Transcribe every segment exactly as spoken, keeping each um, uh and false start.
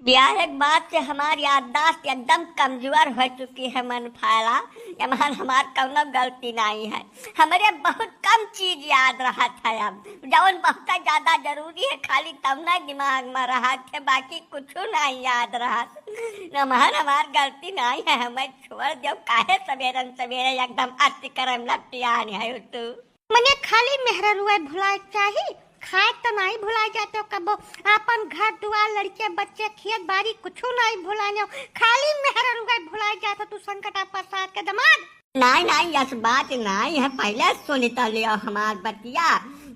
बियाहे के बाद से हमार याददाश्त एकदम कमजोर हो चुकी है मन फैला। एमहन हमार कौनो गलती नाहीं है, हमरे बहुत कम चीज याद रहत है। अब जौन बहुत ज्यादा जरूरी है खाली तौना दिमाग में रहत है, बाकी कुछ नाहीं याद रहत। एमहन हमार गलती नाहीं है, हमें छोड़ दियो, काहे सवेरन सवेरे एकदम अति करम लपटियान है तू। मने खाली मेहररुआ भुलाए के चाही, खाए त नाहीं भुलाए जाते कबो। आपन घर दुआर, लड़के बच्चे, खेत बाड़ी कुछू नाहीं भुलाए हो, खाली मेहररुआ भुलाए जात हो तू संकटा प्रसाद के दमाद। नाहीं, नाहीं, यस बात नाहीं है, पहले सुन त लियो हमार बतिया।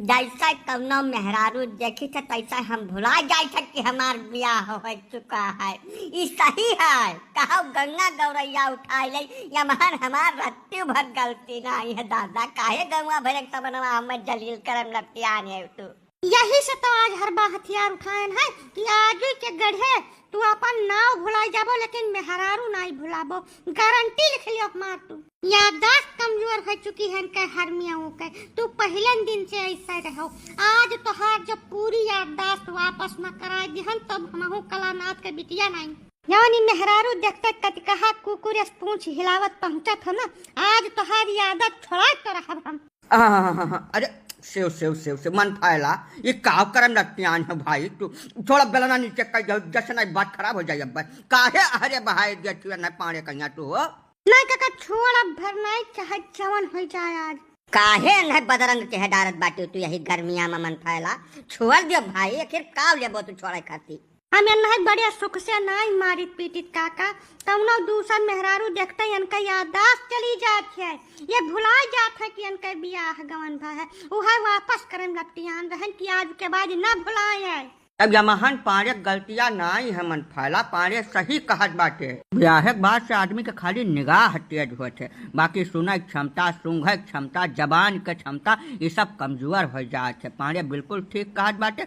जैसा कौनो मेहरारू देखी थे तैसा हम भुला जाए थे कि हमार बियाह हो चुका है। ई सही है, कहो गंगा गौरैया उठाए ले, एमहन हमार रत्ती भर गलती नाहीं है दादा, काहे गौवा भरे के सबनवा हमें जलील करम लपटियान है तू। यही से तो आज हर बा हथियार उठाएन है कि आजु के गढ़े तू अपन नाव भुलाए जाबो, लेकिन मेहरारू नाहीं भुलाबो। गारंटी लिख लियो हमार तू। याददाश्त कमजोर हो चुकी है इनके हरमियाओं के। तू पहिलन दिन से ऐसा रहो। आज तोहार जब पूरी याददाश्त वापस न कराए दिहन, तब हमहू कलानाथ के बिटिया नाहीं। जौन ई मेहरारू देखते कतिकहा कुकुर अस पूंछ हिलावत पहुंचत हो ना, आज तोहार ई आदत छोड़ाए तो रहब हम। आहा, अरे सेव, सेव, सेव, सेव, मन फायला, ये का करम लपटियान है भाई, तू थोड़ा बेलना नीचे कर दो, जैसे नहीं बात खराब हो जाए अब। काहे अहरे बहाए दिया तू, नहीं पाड़े कहिया तू हो? नहीं काका, छोड़ अब भर नहीं, चाहे जवन हो जाए आज। काहे नहीं बदरंग चेहरा डारत बाटे तू यही गर्मिया में मन फायला? छोड़ दियो भाई, आखिर का लेबो तू छोड़े खातिर? हम एन्है बड़े सुख से नाई मारित पीटित काका, कौनो दूसर मेहरारू देखते इनका याददाश्त चली जात है, ये भुला जात है कि इनका बियाह गवन भा है, उहै वापस करे में लपटियान रहन कि आज के बाद न भुलाए। अब यमहन पाड़े गलतिया नाई है मन फायला, पाड़े सही कहत बाटे। बियाहे के बाद से आदमी के खाली निगाह तेज होत है, बाकी सुनै के क्षमता, सूंघै के क्षमता, जबान के क्षमता, ये सब कमजोर हो जात है। पाड़े बिल्कुल ठीक कहत बाटे।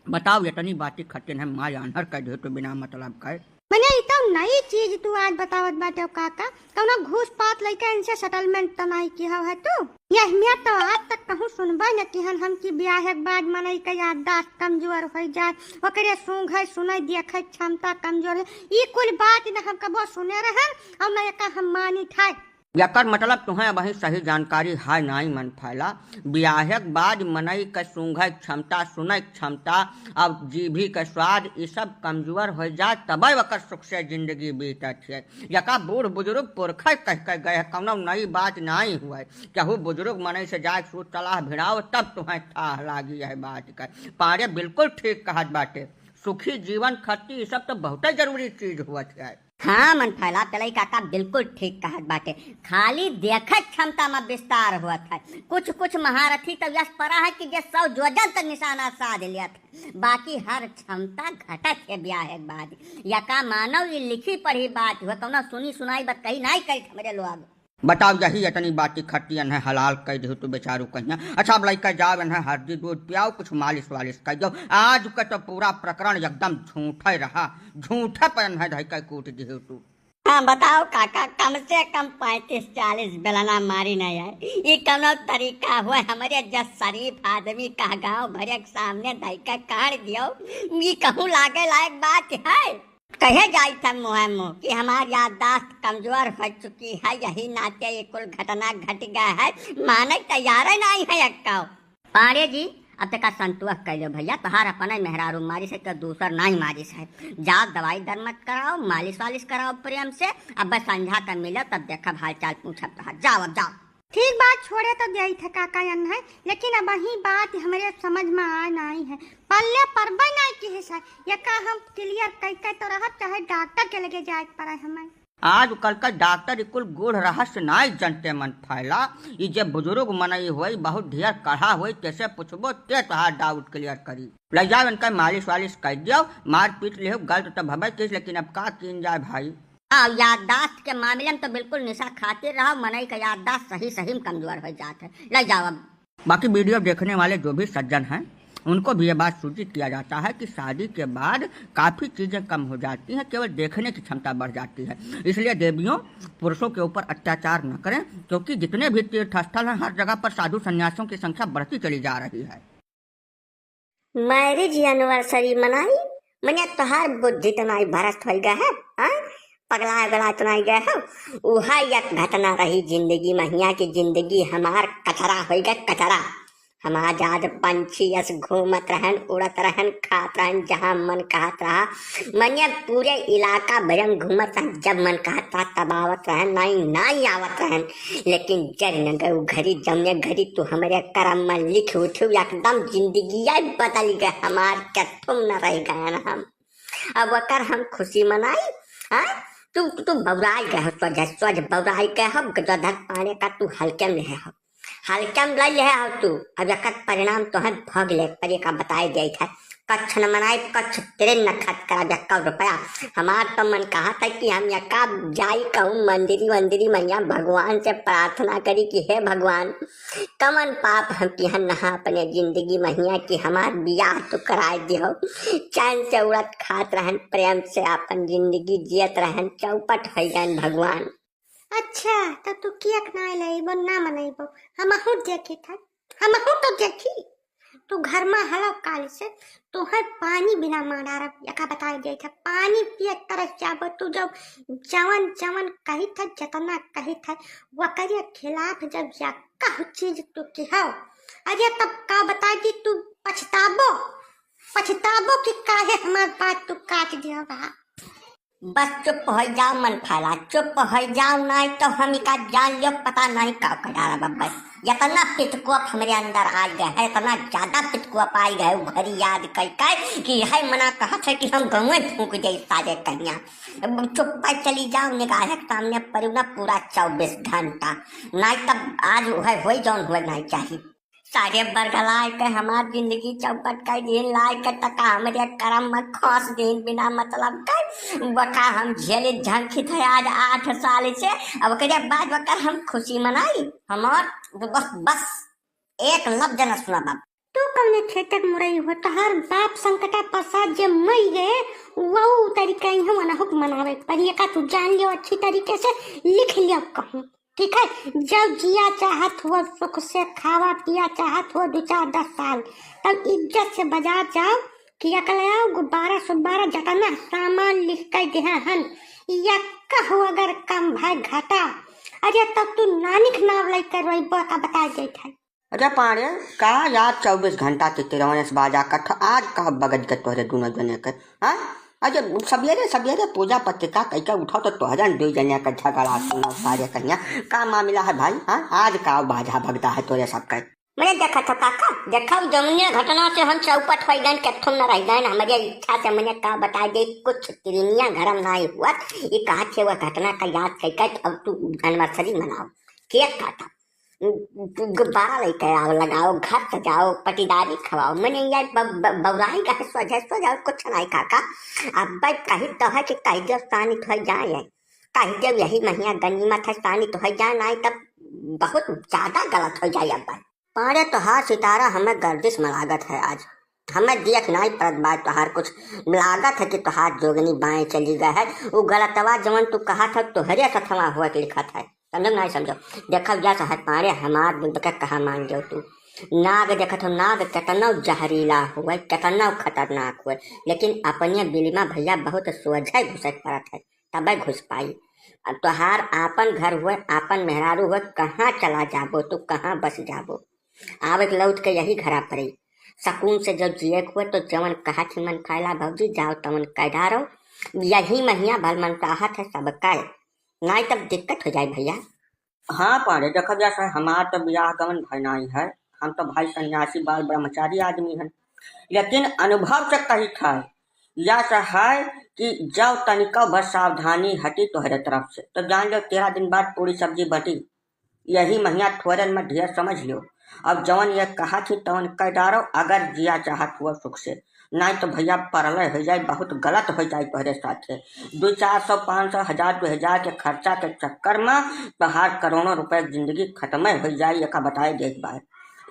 बताओ, इतनी बाती खटिन है, माँ आन्हर कह दे तो बिना मतलब कहे। मने ई तो नई चीज तू आज बतावत बाटे काका, कौनो घूस पात लइके इनसे settlement तो नाई किहा है तू? यह में तो आज तक कहूँ सुनबे न किहन हम कि बियाहे के बाद मनई के याददाश्त कमजोर हो जाए, ओकरे सूंघे, सुने, देखे के क्षमता कमजोर है। ई कुल बात न हम कबो सुने रहन और न एका हम मानी ठाए। एकर मतलब तुहें अबहीं सही जानकारी है नाई मन फायला। बियाहे के बाद मनई के सूंघे के क्षमता, सुने के क्षमता, अब जीभी के स्वाद, ई सब कमजोर हो जाए, तबे ओकर सुख से जिंदगी बीतत है। एका बूढ़ बुजुर्ग पुरखै कह के गए, कौनो नई बात नाई हुए। केहू बुजुर्ग मनई से जाए सूत सलाह भिड़ाओ, तब तुहें थाह लागी यह बात के। पाड़े बिल्कुल ठीक कहत बाटे, सुखी जीवन खातिर ई सब तो बहुते जरूरी चीज हुआ है। हाँ मन फायला, तेलई काका बिल्कुल ठीक कहत बाटे, खाली देखे के क्षमता में विस्तार हुआ है। कुछ कुछ महारथी तो यस परा है कि जे सौ जोजन तक निशाना साध लिया था, बाकी हर क्षमता घटत है बियाहे के बाद। एका मानव ई लिखी पढ़ी बात हुआ, कौनो सुनी सुनाई बात कही नाई करी हमरे लोग। बताओ, यही इतनी बाती खट्टी इन्हें हलाल कह दे तू बेचारू कहिया। अच्छा, अब लइका जाओ, इन्हें हरदी दूध पियाओ, कुछ मालिश वालिश कर दो। आज के तो पूरा प्रकरण एकदम झूठे रहा, झूठे पर इन्हें धई के कूट दे तू। हाँ, बताओ काका, कम से कम पैंतीस चालीस बेलना मारी नहीं है। ई कौनो तरीका हुआ हमरे जस शरीफ आदमी का गांव भरे के सामने धई के काट दियो? ई कहूँ लागे लायक बात है? कहे जाई था मुँहे मुँह कि हमार याददाश्त कमजोर हो चुकी है, यही नाते ये कुल घटना घट गया है, माने तैयार नहीं है एक्का। पाड़े जी, अब तक संतोष कर लो भैया, तोहार अपने मेहरारू मारिस है, तो दूसर नाई मारिस है। जाओ दवाई दर मत कराओ, मालिश वालिश कराओ प्रेम से, अब बस संझा का मिलो तब देखब हाल चाल पूछब तोहार। जाओ अब जाओ। ठीक बात, छोड़े तो दिया था काका यन है, लेकिन अबहीं बात हमरे समझ में आए नाई है, पल्ले परबे नाई किहे से, एका हम clear कई के तो रहब, चाहे डॉक्टर के लगे जाए के पड़े हमें। आजकल का डॉक्टर ई कुल गूढ़ रहस्य नाई जनते मन फायला। ई जे बुजुर्ग मनई होई, बहुत ढेर कढ़ा होई, तेसे पूछबो ते तोहार doubt clear करी। ले जाओ इनका मालिश वालिश कर दियो, मार पीट लिहो, गलत तो भबे किस, लेकिन अब का कीन जाए भाई। हाँ, याददाश्त के मामले में तो बिल्कुल निशा खातिर रहो, मनई का याददाश्त सही सही में कमजोर हो जात है। ले जाओ अब। बाकी video देखने वाले जो भी सज्जन हैं, उनको भी ये बात सूचित किया जाता है कि शादी के बाद काफ़ी चीज़ें कम हो जाती हैं, केवल देखने की क्षमता बढ़ जाती है। इसलिए देवियों, पुरुषों के ऊपर अत्याचार न करें, क्योंकि जितने भी तीर्थ स्थल हैं, हर जगह पर साधु संन्यासियों की संख्या बढ़ती चली जा रही है। Marriage anniversary मनाई मने तोहार बुद्धि तो नाई भ्रष्ट होइ गए है, हाँ? पगला उगला तो नाई गए हो? उहा एक घटना रही जिंदगी महिया की, जिंदगी हमार कचरा होइ गए, कचरा। हम आजाद पंछी यस घूमत रहन, उड़त रहन, खात रहन, जहाँ मन कहत रहा। मने पूरे इलाका भर हम घूमत रहन, जब मन कहत रहा तब आवत रहन, नाई, नाई आवत रहन। लेकिन जर न गए उ घड़ी, जौने घड़ी तू हमरे करम में लिख उठू, एकदम जिंदगी आई बदल गए हमार, के तुम न रह गए न हम। अब ओकर हम खुशी मनाई, हाँ? तू, तू बौराई गए हो, सोझ, सोझ बौराई गए हो, गजोधर पांड़े का तू हल्के में है हो। हल्के में ले ले हो तू। अब एकर परिणाम तोहे भोग ले परी, का बताए देत है। कच्छ न मनाई, कच्छ तेरे न खर्च करा, यक्का रुपया। हमार तो मन कहत है कि हम यक्का जाई कहूँ मंदिरी वंदिरी महिया भगवान से प्रार्थना करी कि हे भगवान, कवन पाप हम किहन नहा अपने जिंदगी महिया कि हमार बियाह तो कराए दियो। चैन से उड़त खात रहन, प्रेम से अपन जिंदगी जियत रहन, चौपट होइ गन भगवान। अच्छा, तो तू केक ना लइबो, ना मनइबो, हमहू देखी था, हमहू तो देखी। तू घर में हलो काल से, तोहर पानी बिना मार डारब, यका बताए देत है, पानी पिए तरस जाबो तू। जब जवन जवन कही था, जतना कही था, वकरे खिलाफ जब यक्का चीज तू किहो, अरे तब का बताए दी तू, पछताबो, पछताबो कि काहे हमार बात तू काट दियो बा। बस चुप होइ जाओ, मन फैला, चुप होइ जाओ, नाई तो हम इका जान लियो, पता नाई का कर डाला बब्बे। इतना पितकोप हमरे अंदर आ गए है, इतना ज्यादा पितकोप आ गए है, उ घड़ी याद कई कई कि है मना कहत है कि हम गंवे फूंक दे सारे कहिया। अब चुप चली जाओ, निगाह के सामने पड़ू ना पूरा चौबीस घंटा, नाई तब आज हुए, हुए जौन हुए नाई चाहिए। सारे बरगलाए के हमार जिंदगी चौपट कर दिए, लाए के तका हमरे करम में खोस दिन बिना मतलब कर। बका हम झेले झंखी थे आज आठ साल से, अब ओकरे बाद बकर हम खुशी मनाई। हमार बस, बस एक लफ्ज न सुना बाप। तू कौने खेतक मुरई हो, तोहार बाप संकटा प्रसाद जे मई गए, वो तरीका ही हम अनहुक मनावे। पर ये का तू जान लियो अच्छी तरीके से, लिख लियो कहूँ। ठीक है, जब जिया चाहत हो सुख से खावा, पिया चाहत हो दो चार दस साल, तब इज्जत से बाजार जाओ कि अकल आओ, गुब्बारा सुब्बारा जतना सामान लिख कर देहा हन, या कहो अगर कम भाई घाटा, अरे तब तू नानिक नाव लेकर रोइबो का बताए देत है। अरे पाड़े, का यार चौबीस घंटा के तिरवने से बाजा कट, आज का बगज के तोहरे दोनों जने के, हाँ? अरे सवेरे सवेरे पूजा पत्रिका कइके उठो तो तोहरन दुई जने के झगड़ा सुनो सारे कहिया। का मामला है भाई, हाँ? आज का बाजा भगता है तोरे सबके? मने देखा था काका, देखा जौने घटना से हम चौपट होइ गन, कथुम न रह गन, हमरे इच्छा से मने का बताए दे, कुछ तिरनिया गरम नाई हुआ, ये कहा थे वह घटना का याद कइके अब तू एनिवर्सरी मनाओ, केक काटा। गुब्बारा लेके आओ, लगाओ, घर सजाओ, पटीदारी खवाओ। मने यार ब-, ब-, बौराई का है, सोझे, सोझे और कुछ नहीं काका। अब भाई कही तो है कि कही देव सानी तो है जाए, कही देव यही महीना गनीमत है, सानी तो है जाए, नहीं तब बहुत ज्यादा गलत हो जाए। अब भाई पाड़े तोहार सितारा हमें गर्दिश में लागत है आज। हमें देख नाई पड़त बा तोहार कुछ, लागत है कि तोहार जोगनी बाएं चली गए है। उ गलतवा जवन तू कहा था तोहरे सथवा हुआ के लिखत है, समझो नाई समझो। देखो या सहज पाड़े हमार बुद्ध का कहा मान जाओ तू। नाग देखत हो, नाग केतनो जहरीला हुए, केतनो खतरनाक हुए, लेकिन अपने बिलिमा भैया बहुत सोझे घुसे के पड़त है, तबे घुस पाई। अब तोहार आपन घर हुए, आपन मेहरारू हुए, कहाँ चला जाबो तू, कहाँ बस जाबो? आवे के लौट के यही घरा पड़ी। सकून से जब जिए के हुए तो जवन कहा थी मन खाएला भौजी, जाओ तवन कह डारो। यही महिया भलमन चाहत है सबका, नाई तब दिक्कत हो जाए भैया। हाँ पाड़े, देखब जा सर, हमार तो बियाह गमन भय नाई है, हम तो भाई सन्यासी बाल ब्रह्मचारी आदमी हैं, लेकिन अनुभव से कही था या सर है कि जब तनिको भर सावधानी हटी तोहरे तरफ से, तो जान लो तेरह दिन बाद पूरी सब्जी बटी। यही महिया थोरन में ढेर समझ लियो। अब जवन ये कहा थी तवन कह डारो, अगर जिया चाहत हुआ सुख से, नाई तो भैया परलय हो जाए, बहुत गलत हो जाए तोहरे साथे। दो चार सौ, पाँच सौ, हजार, दो हजार के खर्चा के चक्कर में तोहार करोड़ों रुपए के जिंदगी खत्म हो जाए, एका बताए देत बा।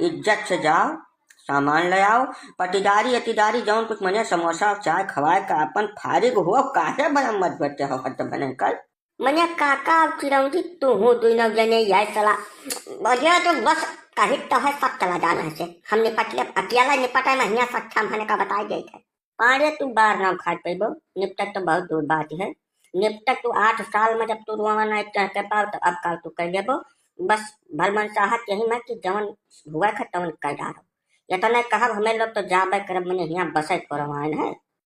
इज्जत से जाओ, सामान ले आओ, पटीदारी अटीदारी जौन कुछ मने समोसा चाय खवाए का अपन फारिग हो, काहे बड़ा मत बरते हो हद बने कर। मने काका अब चिरौंजी तू हूँ दुइनौ जने यह सला। बढ़िया तो बस कही तो है सब चला जाना है से। हम निपट ले, अकेला निपटे में हियाँ सक्षम है का बताई देत है। पाड़े तू बार नाम खाए पैबो, निपटक तो बहुत दूर बात है। निपटक तू आठ साल में जब तू रोवा नहीं चढ़ के पाओ, तो अब काल तू कह देबो। बस भलमन चाहत यही में कि जवन हुआ खा तवन कह डारो। इतना कहब, हमें लोग तो जाबे करब, मने हियाँ बसे करब आइन है।